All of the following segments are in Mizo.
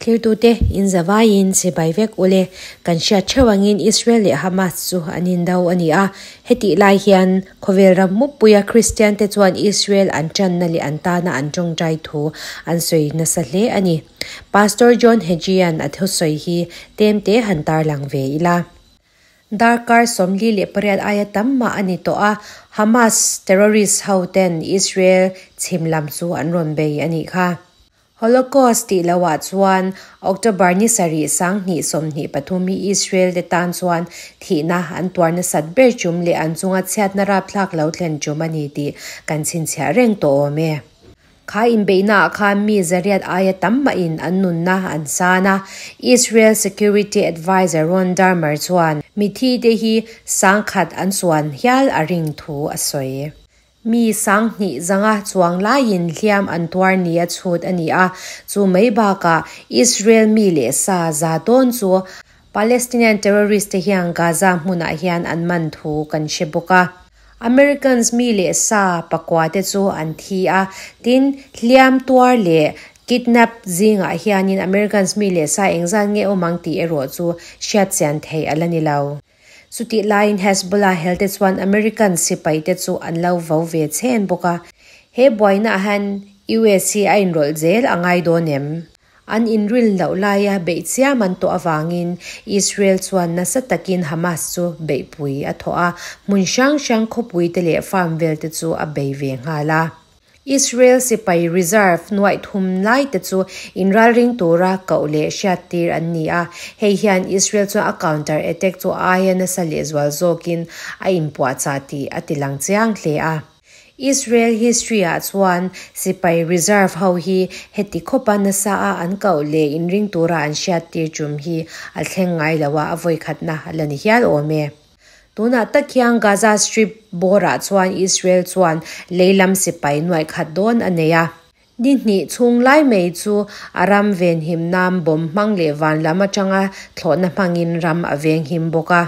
Thlirtute in zavaiin chibai vek ule. Kan hriat theuh angin Israel leh Hamas chu an indo a ni a. Hetih lai hian khawvel ram muppuia Kristian te chuan Israel an tanna leh an tana an tawngtai thu an sawi nasa hle a ni. Pastor John Hagee-a'n a thusawi hi tlem te han tarlang ve ila. Darkar 48 aia tam mah a ni tawh a, Hamas terrorist ho ten Israel chhim lam chu an rawn bei a nih kha. Holocaust tih lohah chuan October ni sarih 2023 hi Israel te tan chuan thihna an tuar nasat ber tum leh an chunga chhiatna rapthlak lo thlen tum a ni tih kan chhinchhiah reng tawh awm e. Kha inbeihnaah khan mi zariat aia tam mahin an nunna an san a, Israel Security Adviser Ron Dermer chuan mithi te hi 10,000 an chuan hial a ring thu a sawi. Mi 2,100 chuang laiin hliam an tuar ni a chhut a ni a, chu mai bakah Israel mi leh sa za dawn chu Palestinian terrorist te hian Gaza hmunah hian an man thu kan hre bawk a. Americans mi leh sa pakua te chu an thi a, tin hliam tuar leh kidnap zingah hianin Americans mi leh sa engzat nge awm ang tih erawh chu hriat chian theih a la ni lo. Chutih laiin Hezbollah hel te chuan American sipai te chu an lo vo ve chhen bawk a. He buainaah hian US hi a inrawlh zel a ngai dawn em? An inrin loh laia beih chiam an tawh avangin Israel chuan nasa takin Hamas chu beihpui a thawh a, hmun hrang hrang khawpui te leh farm vel te chu a bei ve nghal a. Israel sipai reserve nuaih thum lai te chu inralring tura koh leh hriat tir an ni a, hei hian Israel chuan a counter attack chu aia nasa lehzual zawkin a inpuahchah tih a ti lang chiang hle a. Israel history ah chuan sipai reserve ho hi heti khawpa nasa a an koh leh inring tura an hriat tir tum hi a thleng ngai lo a, a vawikhatna a la ni hial awm e. Tunah tak hian Gaza Strip bawrah chuan Israel chuan lei lam sipai nuaih khat dawn a nei a. Ni hnih chhung lai mai chu a ram venhim nan bomb hmang leh van lam atanga thlawhna hmangin ram a venghim bawk a.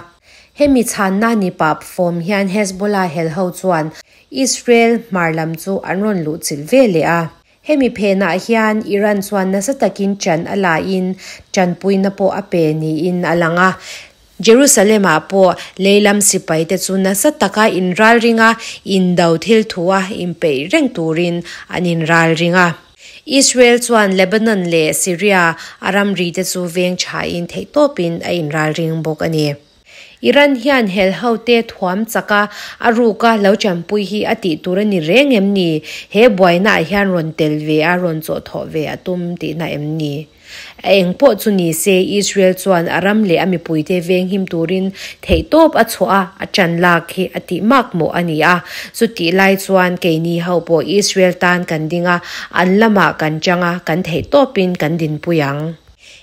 Hemi chhanna ni pah fawm hian Hezbollah hel ho chuan Israel hmar lam chu an rawn luh chilh ve leh a. Hemi phenah hian Iran chuan nasa takin ṭan a lain ṭanpuina pawh a pe niin a lang a. Jerusalem-ah pawh leilam sipaite chu nasa taka inralring a, indo thil thua inpeih reng turin an inralring a. Israel chuan Lebanon leh Syria a ramrite chu veng ṭhain theihtawpin a inralring bawk a ni. Iran hian hel hote thuam chaka a ruka lo chanpui hi a tih tur a ni reng em ni? He buainaah hian rawn tel ve a, rawn chawhthawh ve a tum tihna em ni? A eng pawh chu ni se, Israel chuan a ram leh a mipuite venghim turin theihtawp a chhuah a, a ṭan lak hi a tih makmawh a ni a. Chutih lai chuan keini ho pawh Israel tan kan ding a, an lamah kan ṭang a, kan theihtawpin kan dinpui ang.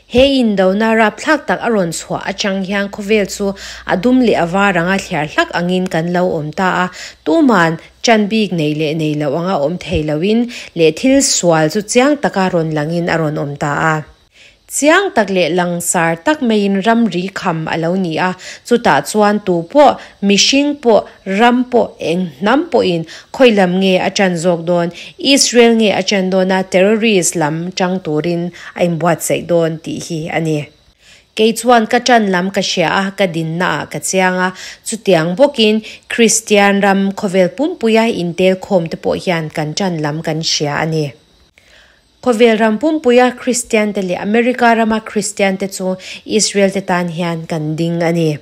He indona rapthlak tak a rawn chhuah atang hian khawvel chu a dum leh a var anga thliar hlak angin kan lo awm ta a, tuman chan bik nei leh nei loh anga awm thei loin leh thil sual chu chiang taka rawn langin a rawn awm ta a. Chiang tak leh langsar tak maiin ramri kham a lo ni a, chutah chuan tu pawh, mihring pawh, Ram pawh eng hnam pawhin khawi lam nge a ṭan zawk dawn, Israel nge a ṭan dawn a terrorist lam ṭang turin a inbuatsaih dawn tih hi a ni. Kei chuan ka ṭan lam ka hria a, ka dinnaah ka chiang a, chutiang bawkin Kristian ram khawvel pumpuia intelkhawm te pawh hian kan ṭan lam kan hria a ni. Khawvel ram pumpuia Kristian te leh America rama Kristian te chu Israel te tan hian kan ding a ni.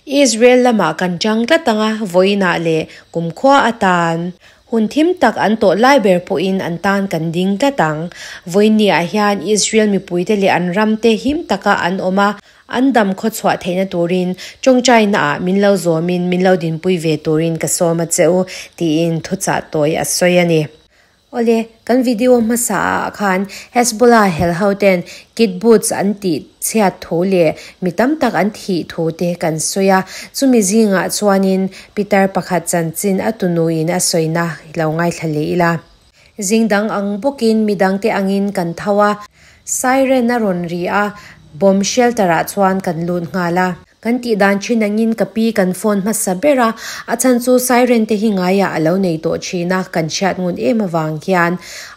Israel lamah kan chang tlat ang a, vawiinah leh kumkhua atan hun thim tak an tawh lai ber pawhin an tan kan ding tlat ang. Vawiinniah hian Israel mipuite leh an ramte him taka an awm a, an dam khawchhuah theihna turin tawngtainaah min lo zawmin min lo dinpui ve turin ka sawm a che u, tiin thuchah tawi a sawi a ni. Awle, kan video hmasa ah khan Hezbollah hel ho ten kibbutz an tih chhiat thu leh mi tam tak an thih thu te kan sawi a, chumi zingah chuanin pitar pakhat chanchin a tunuin a sawina lo ngaithla leh ila. Zing dang ang bawkin midangte angin kan tho a, siren a rawn ri a, bomb shelter ah chuan kan lut nghal a. Kan tih dan thin angin ka pi kan phone hmasa ber a, a chhan chu siren te hi ngaiah a lo nei tawh thin a, kan hriat ngun em avang hian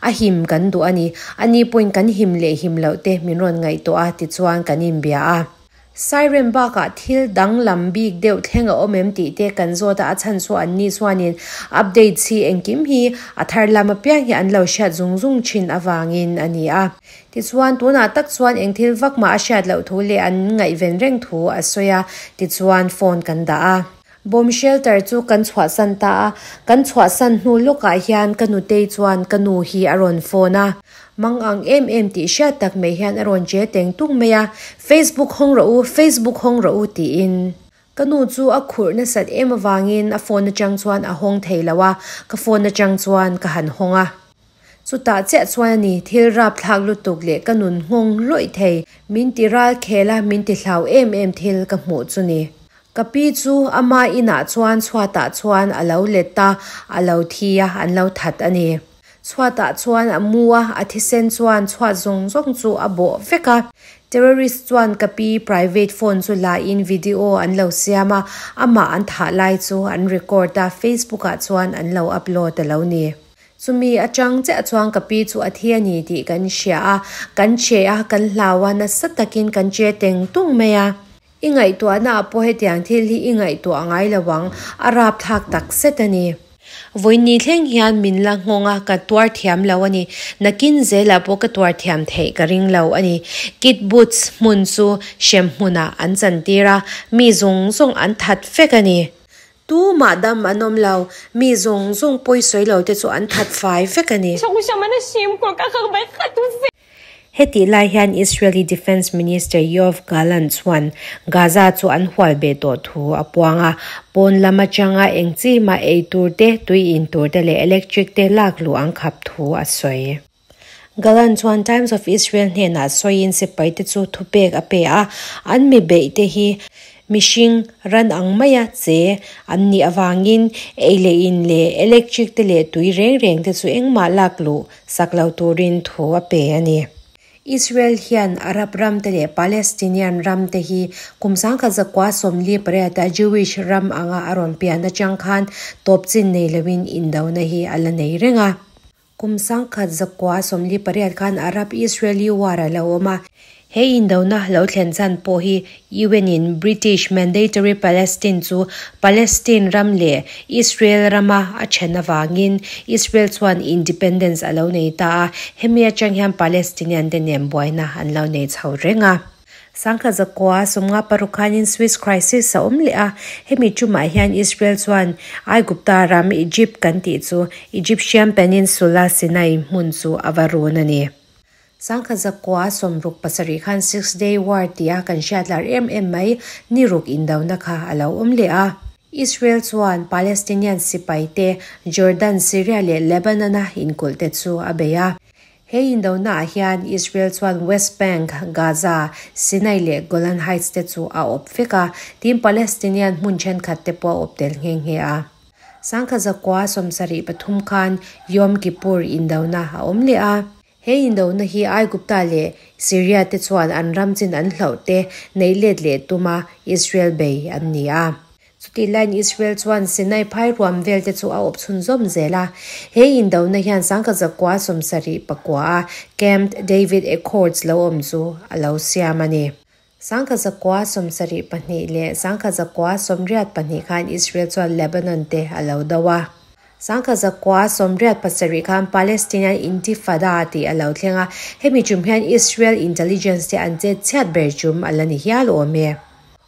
a him kan duh a ni. Ani pawhin kan him leh him loh te min rawn ngaihtuah a tichuan kan inbia a. Siren bakah thil danglam bik deuh thleng a awm em tih te kan zawt a, a chhan chu an ni chuanin updates hi engkim hi a thar lam apiang hi an lo hriat zung zung thin avangin a ni a. Tichuan, tunah tak chuan eng thil vak mah a hriat loh thu leh an ngaihven reng thu a sawi a, tichuan phone kan dah a. Bomb shelter chu kan chhuahsan ta a, kan chhuahsan hnu lawkah hian ka nutei chuan ka nu hi a rawn phone a. Mang ang em em tih hriat tak mai hian a rawn che teng tung mai a, Facebook hawng rawh u, Facebook hawng rawh u tiin. Ka nu chu a khurh nasat em avangin a phone atang chuan a hawng thei lo a, ka phone atang chuan ka han hawng a. Chutah chiah chuan a ni, thil rapthlak lutuk leh ka nun nghawng hlawih thei, min ti ral khel a, min ti hlau em em thil ka hmuh chu ni. Ka pi chu ama inah chuan chhuatah chuan a lo let a, a lo thi a, an lo that a ni. Chhuatah chuan a mu a, a thisen chuan chhuat zawng zawng chu a bawh vek a. Terrorist chuan ka pi private phone chu la in video an lo siam a, amah an thah lai chu an record a, Facebook ah chuan an lo upload a lo ni. Chumi atang chiah chuan ka pi chu a thi a ni tih kan hria a, kan che a, kan hlau a, nasa takin kan che teng tung mai a. I ngaihtuahna ah pawh hetiang thil hi i ngaihtuah ngai lo ang, a rapthlak tak zet a ni. Vawiin thleng hian min la nghawng a, ka tuar thiam lo a ni. Nakin zelah pawh ka tuar thiam theih ka ring lo a ni. Kibbutz hmun chu hrem hmunah an chantir a, mi zawng zawng an that vek a ni. Tumah dam an awm lo, mi zawng zawng pawisawi lo te chu an that fai vek a ni. Hetih lai hian Israeli Defence Minister Yoav Gallant chuan Gaza chu an hual beh tawh thu a puang a, pawn lam atanga eng chi mah ei tur te, tui in tur te leh electric te lak luh an khap thu a sawi. Gallant chuan Times of Israel hnenah sawiin sipai te chu thupek a pe a, an mi beih te hi mihring ran ang maia che an nih avangin ei leh in leh electric te leh tui reng reng te chu engmah lak luh sak lo turin thu a pe a ni. Israel hian Arab ram te leh Palestinian ram te hi kum 1948 a Jewish ram anga a rawn pian atang khan tawp chin nei loin indona hi a la nei reng a. Kum 1948 khan Arab-Israeli War a lo awm a, he indona lo thlen chhan pawh hi UN in British Mandatory Palestine chu Palestine ram leh Israel rama a then avangin Israel chuan independence a lo nei ta a, hemi atang hian Palestinian te nen buaina an lo nei chho reng a. 1956 khanin Swiss Crisis a awm leh a, hemi tumah hian Israel chuan Aigupta ram Egypt kan tih chu Egyptian Peninsula Sinai hmun chu a va run a ni. 1967 khan Six Day War tia kan hriat lar em em mai ni ruk indona kha a lo awm leh a. Israel chuan Palestinian sipai te Jordan, Syria leh Lebanon-a inkulh te chu a bei a. He indona ah hian Israel chuan West Bank, Gaza, Sinai leh Golan Heights te chu a awp vek a, tin Palestinian hmun thenkhat te pawh a awp tel nghe nghe a. 1973 khan Yom Kippur indona a awm leh a. He indona hi Aigupta leh Syria te chuan an ram chin an hlauh te neih let leh tuma Israel bei an ni a. Chutih laiin Israel chuan Sinai phai ruam vel te chu a awp chhunzawm zel a. He indona hian 1979 a Camp David Accords lo awm chu a lo siam a ni. 1972 leh 1982 khan Israel chuan Lebanon te a lo do a. 1987 khan Palestinian Intifada tih a lo thleng a, hemi tum hian Israel intelligence te an chet chhiat ber tum a la ni hial awm e.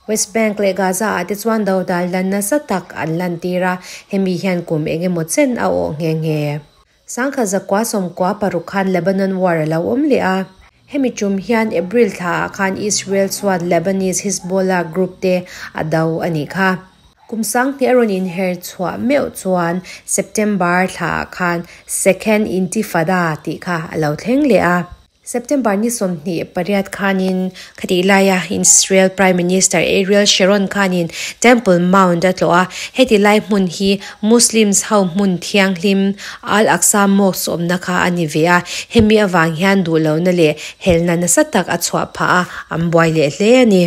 West Bank leh Gaza ah te chuan dodal lan nasa tak an lantir a, hemi hian kum eng emaw chen a awh nghe nghe. 1996 khan Lebanon War a lo awm leh a, hemi tum hian April thla ah khan Israel chuan Lebanese Hezbollah group te a do a nih kha. Kum 2000 a rawn inher chhuah meuh chuan September thla ah khan Second Intifada tih kha a lo thleng leh a. September ni 28 khanin khatih laia Israel Prime Minister Ariel Sharon khanin Temple Mount a tlawh a, heti lai hmun hi Muslims ho hmun thianghlim Al-Aqsa Mosque awmna kha a ni ve a, hemi avang hian duhlohna leh helna nasa tak a chhuah phah a, an buai leh hle a ni.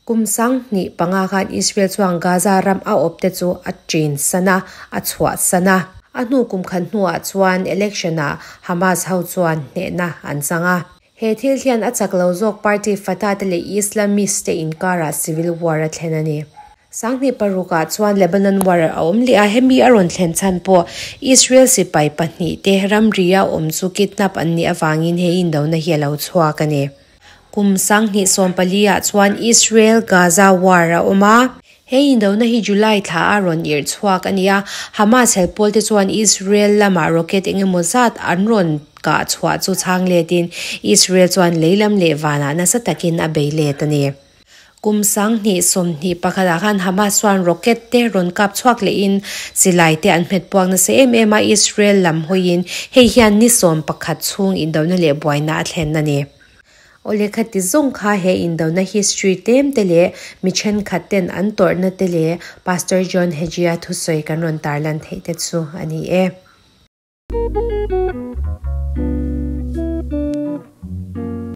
Kum 2005 khan Israel chuan Gaza ram a awp te chu a ṭin san a, a chhuah san a. A hnu kum khat hnuah chuan election ah Hamas ho chuan hnehna an chang a. He thil hian a chak lo zawk party Fatah te leh Islamist te inkarah civil war a thlen a ni. 2006 ah chuan Lebanon war a awm leh a, hemi a rawn thlen chhan pawh Israel sipai pahnih te ramri a awm chu kidnap an nih avangin he indona hi a lo chhuak a ni. Kum 2014 ah chuan Israel-Gaza war a awm a. He indona hi July thla a rawn irh chhuak a ni a, Hamas helpawl te chuan Israel lamah rocket eng emaw zat an rawn kah chhuah chu chhang letin Israel chuan leilam leh vanah nasa takin a bei let a ni. Kum 2021 ah khan Hamas chuan rocket te rawn kap chhuak lehin silai te an hmet puak nasa em em a, Israel lam hawiin hei hian ni 11 chhung indona leh buaina a thlen a ni. Aw lehkha ti zawng kha he indona history tlem te leh mi thenkhat ten an tawrhna te leh Pastor John Hagee-a thusawi kan rawn tarlan theih te chu a ni e.